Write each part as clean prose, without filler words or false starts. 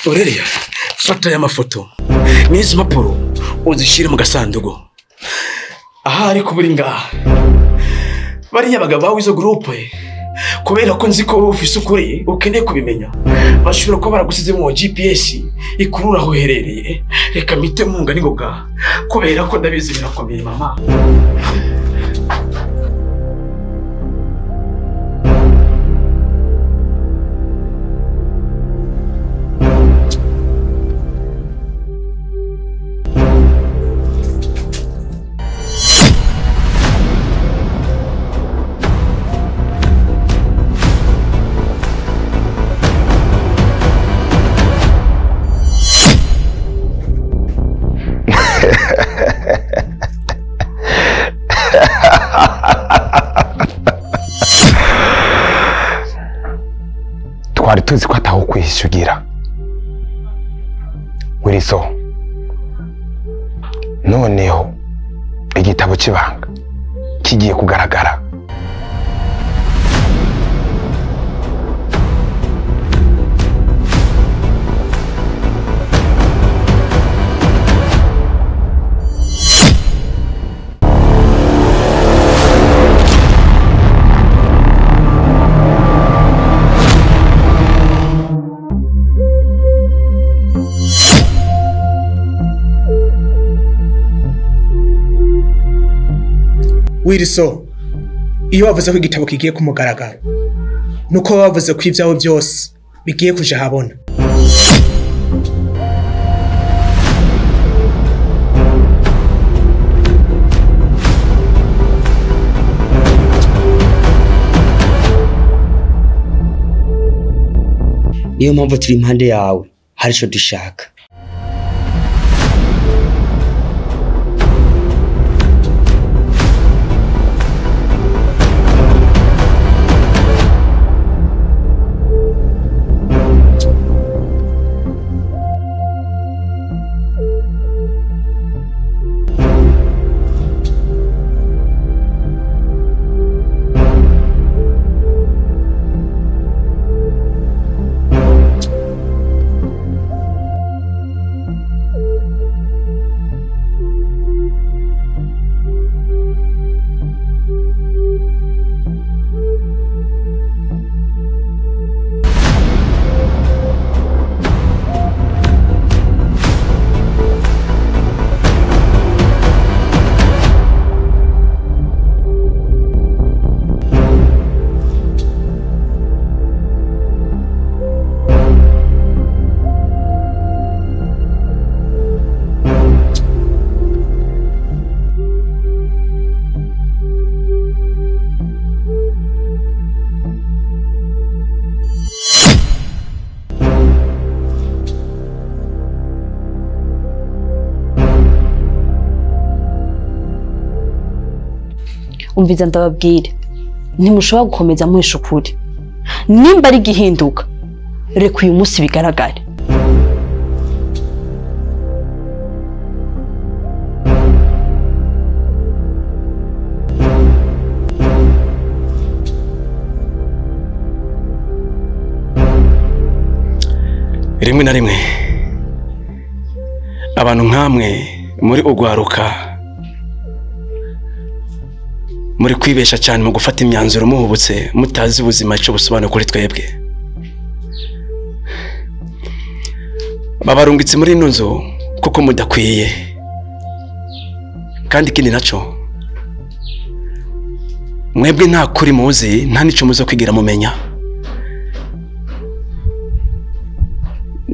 Aurelia, fata aya mafoto n'izi mpapuro uzishyire mu gasanduku. Ahari kuburi ngaha bariya bagabo bawe izo groupe, kubera ko nzi ko ufise ukuri ukeneye kubimenya, bashobora kuba baragusize mu GPS ikurura aho uherereye. Reka mpite munga n'ingoga kubera ko ndabizi birakomeye mama. Twari tuzi ko ataho kwishyugira Wiriso, noneho igitabo cy'ibanga kigiye kugaragara. Wiriso, iyo wavuze ko igitabo kigiye kumugaragaro, nuko wavuze ko ibyawe byose bigiye kuja habona. Niyo mpamvu turi impande yawe, hari ico dushaka. Umviza ndababwire, ntimushobora gukomeza muhisha ukuri. Nimba ari gihinduka, reka uyu munsi bigaragare. Rimwe na rimwe abantu nkamwe muri ugwaruka muri kwibesha cyane mu gufata imyanzuro muhubutse mutazi ubuzima cyo busobanura kuri twebwe. Babarungitse muri ino nzu kuko mudakwiye, kandi ikindi naco mwebwe nta kuri muzi, nta nico muzo kwigira mumenya.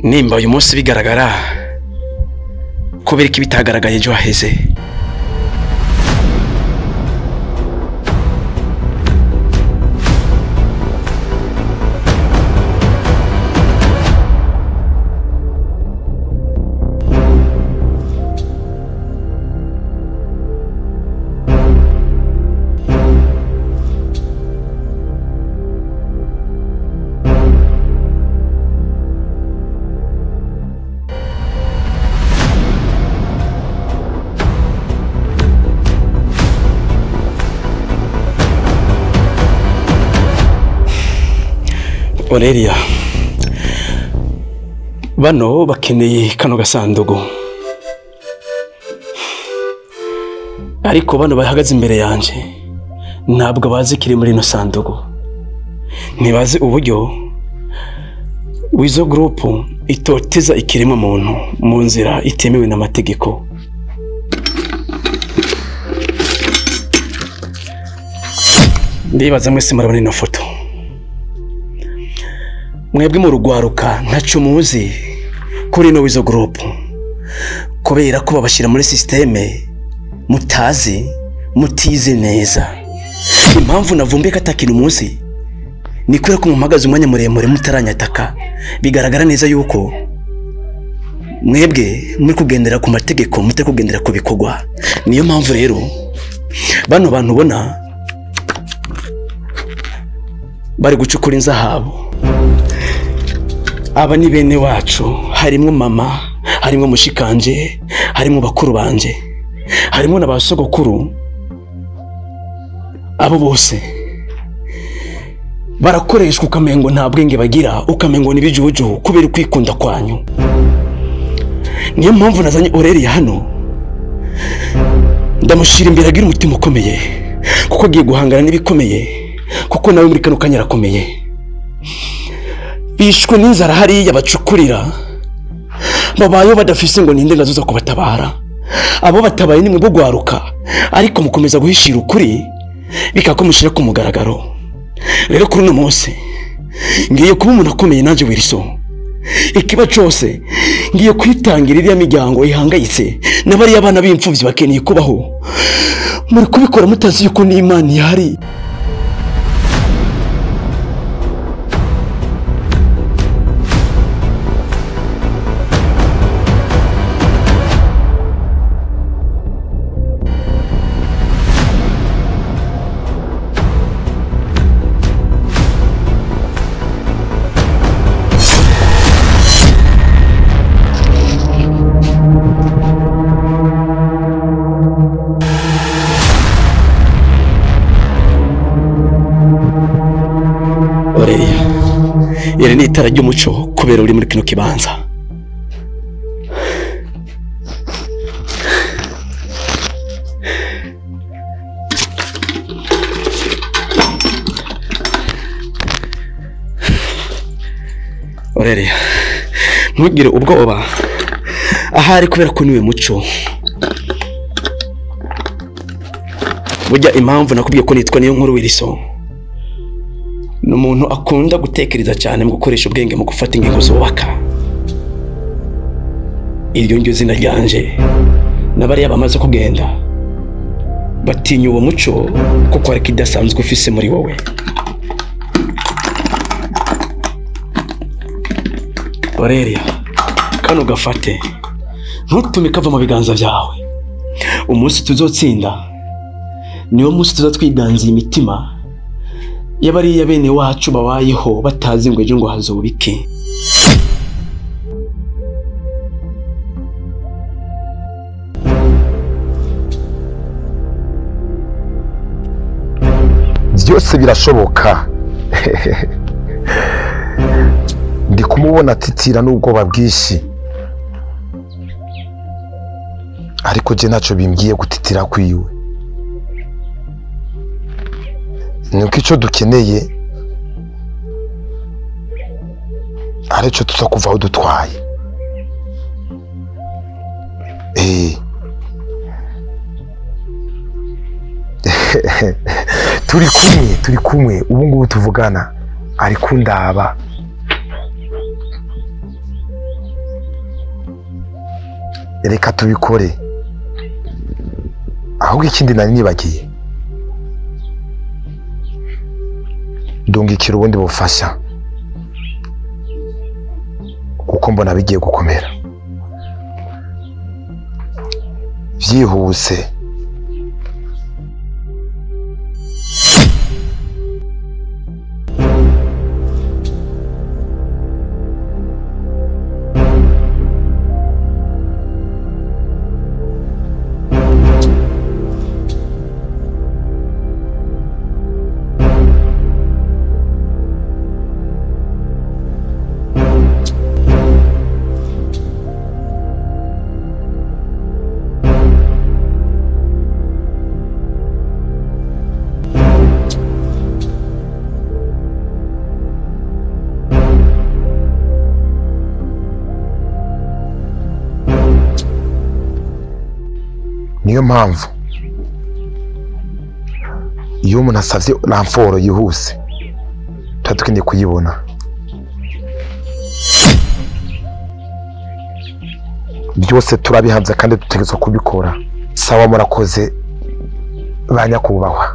Nimba uyu munsi bigaragara, kubera iki bitagaragaye ejo haheze? Aurelia, Bano bakeneye kano gasandugu, ariko bano bahagaze imbere yanje ntabwo bazi kiri muri ino sandugu. Ntibazi uburyo Wizo Group itoteza ikiremwa muntu mu nzira itemewe n'amategeko. Ndibaza mwese murabona ino foto. Mwebwe mu rugwaruka ntaco muzi kuri ino Wizo Group, kubera ko babashira muri systeme mutazi, mutize neza. Impamvu navumbuye ko atakintu muzi ni kubera ko mumpagaze umwanya muremure mutaranyataka. Bigaragara neza yuko mwebwe muri kugendera ku mategeko, mutari kugendera ku bikorwa. Niyo mpamvu rero bano bantu ubona bari gucukura inzahabu, aba ni bene wacu. Harimo mama, harimo mushikanje, harimo bakuru banje, harimo na basogokuru. Abo bose barakoreshwa ukamengo nta bwenge bagira, ukamengo ni bijuju kubera kwikunda kwanyu. Niyo mpamvu nazanye Aurelia hano, ndamushira imbere agira umutima ukomeye, kuko agiye guhangana n'ibikomeye, kuko nawe muri kano kanya arakomeye. Bishwe n'inzara hariya bacukurira, babayeho badafise ngo ninde ngazoza kubatabara. Abo batabaye nimwe bwo ariko mukomeza guhishira ukuri bikakomushira ku mugaragaro. Rero kuri uno munsi ngiye kuba umuntu akomeye nanje Wilson. Ikiba cyose ngiye kwitangira iriya miryango ihangayitse n'abari abana b'imfuvyi bakeneye kubaho. Muri kubikora mutazi yuko n'Imana ihari. Iri ni itara ry'umuco kubera uri muri kino kibanza. Aurelia, ntugire ubwoba ahari kubera ko niwe muco. Burya impamvu nakubwiye ko nitwa niyo nkuru Wilson, ni umuntu akunda gutekereza cyane mu gukoresha ubwenge mu gufata ingingo zubaka. Iryo ndyo zina ryanje n'abariya bamaze kugenda batinya uwo muco kuko ari kidasanzwe ufise muri wowe. Aurelia, kano gafate, ntutume kava mu biganza byawe. Umunsi tuzotsinda niwo munsi tuzatwiganza imitima yabariya bene wacu babayeho batazi ngo ejo ngo hazobike. Byose birashoboka. Ndi kumubona atitira n'ubwoba bwinshi, ariko je ntacyo bimbwiye gutitira kwiwe. Nuko icyo dukeneye aricyo tuza kuva aho dutwaye. Turi kumwe ubu ngubu tuvugana, ari kundaba. Reka tubikore. Ahubwo ikindi nari nibagiye, ndungikira ubundi bufasha kuko mbona bigiye gukomera byihuse. Niyo mpamvu iyo umuntu asavye ramforo yihuse tuba dukeneye kuyibona. Byose turabihanze kandi dutegerezwa kubikora. Sawa, murakoze ba nyakubahwa.